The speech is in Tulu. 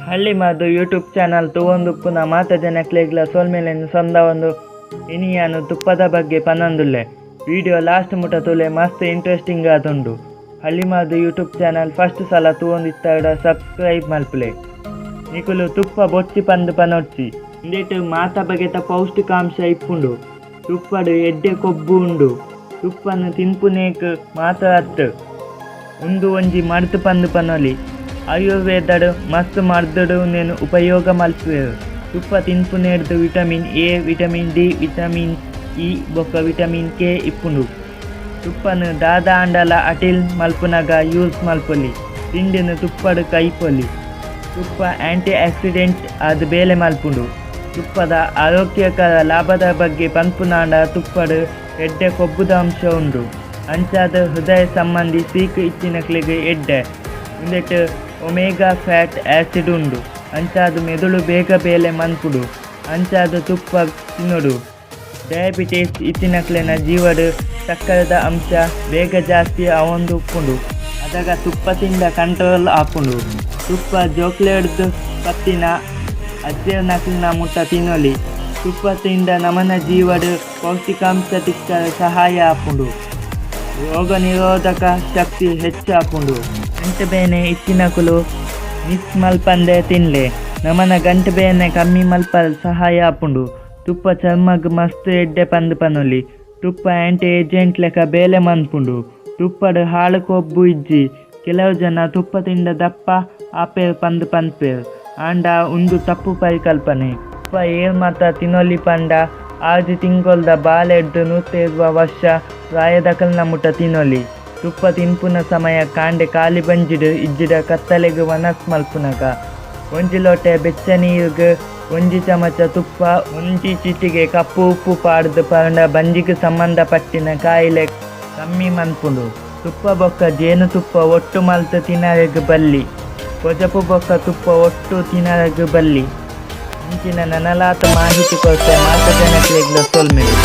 ಹಳ್ಳಿಮದ್ದು ಯೂಟ್ಯೂಬ್ ಚಾನಲ್ ತೂವೊಂದುಪ್ಪುನ ಮಾತ ಜನಕ್ಲೆಗ್ಲ ಸೊಲ್ಮೆಲೆನ್ ಸಂದಾವೊಂದು ಇನಿಯಾನು ತುಪ್ಪದ ಬಗ್ಗೆ ಪನೊಂದುಲ್ಲೆ. ವಿಡಿಯೋ ಲಾಸ್ಟ್ ಮುಟ ತೂಲೆ, ಮಸ್ತ್ ಇಂಟ್ರೆಸ್ಟಿಂಗ್ ಆದುಂಡು. ಹಳ್ಳಿಮದ್ದು ಯೂಟ್ಯೂಬ್ ಚಾನಲ್ ಫಸ್ಟ್ ಸಲ ತೂವೊಂದಿತ್ತಡ ಸಬ್ಸ್ಕ್ರೈಬ್ ಮಲ್ಪುಲೆ. ನಿಕುಲು ತುಪ್ಪ ಬೊಚ್ಚಿ ಪಂದ್ ಪನೊಡ್ಚಿ, ಇಂದೆಟ್ ಮಾತ ಬಗೆತ ಪೌಷ್ಟಿಕಾಂಶ ಇಪ್ಪುಂಡು. ತುಪ್ಪಡು ಎಡ್ಡೆ ಕೊಬ್ಬು ಉಂಡು. ತುಪ್ಪನು ತಿನ್ಪುನೇಕ್ ಮಾತ್ರ ಅತ್ತ್, ಉಂದು ಒಂಜಿ ಮರ್ದ್ ಪಂದ್ ಪನೊಲಿ. ಆಯುರ್ವೇದಡ್ ಮಸ್ತ್ ಮರ್ದ್ಡ್ ಉಂದೆನ್ ಉಪಯೋಗ ಮಲ್ಪುವೆರ್. ತುಪ್ಪ ತಿನ್ಪುನೆಡ್ದ್ vitamin A, vitamin D, vitamin E ಬೊಕ್ಕ ವಿಟಮಿನ್ ಕೆ ಇಪ್ಪುಂಡು. ತುಪ್ಪನು ದಾದ ಆಂಡಲ ಅಟಿಲ್ ಮಲ್ಪುನಗ ಯೂಸ್ ಮಲ್ಪೊಲಿ. ತಿಂಡಿನ್ ತುಪ್ಪಡ್ ಕೈಪೊಲಿ. ತುಪ್ಪ ಆಂಟಿ ಆಕ್ಸಿಡೆಂಟ್ ಆದ್ ಬೇಲೆ ಮಲ್ಪುಂಡು. ತುಪ್ಪದ ಆರೋಗ್ಯಕರ ಲಾಭದ ಬಗ್ಗೆ ಪನ್ಪುನಾಂಡ, ತುಪ್ಪಡ್ ಎಡ್ಡೆ ಕೊಬ್ಬುದ ಅಂಶ ಉಂಡು. ಅಂಚಾದ್ ಹೃದಯ ಸಂಬಂಧಿ ಸೀಕ್ ಇತ್ತಿನಕ್ಲೆಗ್ ಎಡ್ಡೆ. ಉಂದೆಟ್ ಒಮೆಗಾ ಫ್ಯಾಟ್ ಆಸಿಡ್ ಉಂಡು. ಅಂಚಾದ್ ಮೆದುಳು ಬೇಗ ಬೇಲೆ ಮನ್ಪುಂಡು. ಅಂಚಾದ್ ತುಪ್ಪ ತಿನ್ನೊಡು. ಡಯಾಬಿಟಿಸ್ ಇತ್ತಿನಕ್ಲೆನ ಜೀವಡ್ ಸಕ್ಕರೆದ ಅಂಶ ಬೇಗ ಜಾಸ್ತಿ ಆವೊಂದು ಉಪ್ಪುಂಡು. ಅದಗ ತುಪ್ಪ ತಿಂಡ ಕಂಟ್ರೋಲ್ ಆಪುಂಡು. ತುಪ್ಪ ಜೋಕ್ಲೆಡ್ದ್ ಪತ್ತಿನ ಅಜ್ಜೆರ್ನಕ್ಲೆನ ಮುಟ್ಟ ತಿನೊಲಿ. ತುಪ್ಪ ತಿಂಡ ನಮನ ಜೀವಡ್ ಪೌಷ್ಟಿಕಾಂಶ ತಿಕ್ಕರೆ ಸಹಾಯ ಆಪುಂಡು. ರೋಗ ನಿರೋಧಕ ಶಕ್ತಿ ಹೆಚ್ಚಾಪುಂಡು. ಗಂಟು ಬೇನೆ ಇತ್ತಿನಕುಲು ಮಿಸ್ ಮಲ್ಪಂದೆ ತಿನ್ಲೆ. ನಮನ ಗಂಟು ಬೇನೆ ಕಮ್ಮಿ ಮಲ್ಪರೆ ಸಹಾಯ ಆಪುಂಡು. ತುಪ್ಪ ಚರ್ಮಗ್ ಮಸ್ತ್ ಎಡ್ಡೆ ಪಂದ್ ಪನೊಲಿ. ತುಪ್ಪ ಆಂಟಿ ಏಜೆಂಟ್ ಲೆಕ ಬೇಲೆ ಮನ್ಪುಂಡು. ತುಪ್ಪಡ್ ಹಾಳು ಕೊಬ್ಬು ಇಜ್ಜಿ. ಕೆಲವು ಜನ ತುಪ್ಪ ತಿಂಡ ದಪ್ಪ ಆಪೆರ್ ಪಂದ್ ಪನ್ಪೆರ್. ಆಂಡ ಉಂದು ತಪ್ಪು ಪರಿಕಲ್ಪನೆ. ತುಪ್ಪ ಏರ್ ಮಾತ ತಿನೊಲಿ ಪಂಡ, 6 ತಿಂಗೊಲ್ದ ಬಾಲೆಡ್ದ್ 120 ವರ್ಷ ಪ್ರಾಯದಕಲ್ನ ಮುಟ ತಿನೊಲಿ. ತುಪ್ಪ ತಿನ್ಪುನ ಸಮಯ ಕಾಂಡೆ ಖಾಲಿ ಬಂಜಿಡ್ ಇಜ್ಜಿಡ ಕತ್ತಲೆಗ್ ವನಸ್ ಮಲ್ಪುನಗ. ಒಂಜಿ ಲೋಟೆ ಬೆಚ್ಚ ನೀರ್ಗ್ 1 ಚಮಚ ತುಪ್ಪ, 1 ಚಿಟಿಕೆ ಕಪ್ಪು ಉಪ್ಪು ಪಾಡ್ದ್ ಪರ್ಂಡ ಬಂಜಿಗ್ ಸಂಬಂಧಪಟ್ಟಿನ ಕಾಯಿಲೆ ಕಮ್ಮಿ ಮನ್ಪುಂಡು. ತುಪ್ಪ ಬೊಕ್ಕ ಜೇನುತುಪ್ಪ ಒಟ್ಟು ಮಲ್ತ್ ತಿನರೆಗ್ ಬಲ್ಲಿ. ಕೊಜಪು ಬೊಕ್ಕ ತುಪ್ಪ ಒಟ್ಟು ತಿನರೆಗ್ ಬಲ್ಲಿ. ಇಂಚಿನ ನನಲಾತ್ ಮಾಹಿತಿ ಕೊರ್ಪೆ. ಮಾತ ಜನಕ್ಲೆಗ್ಲ ಸೊಲ್ಮೆಲು.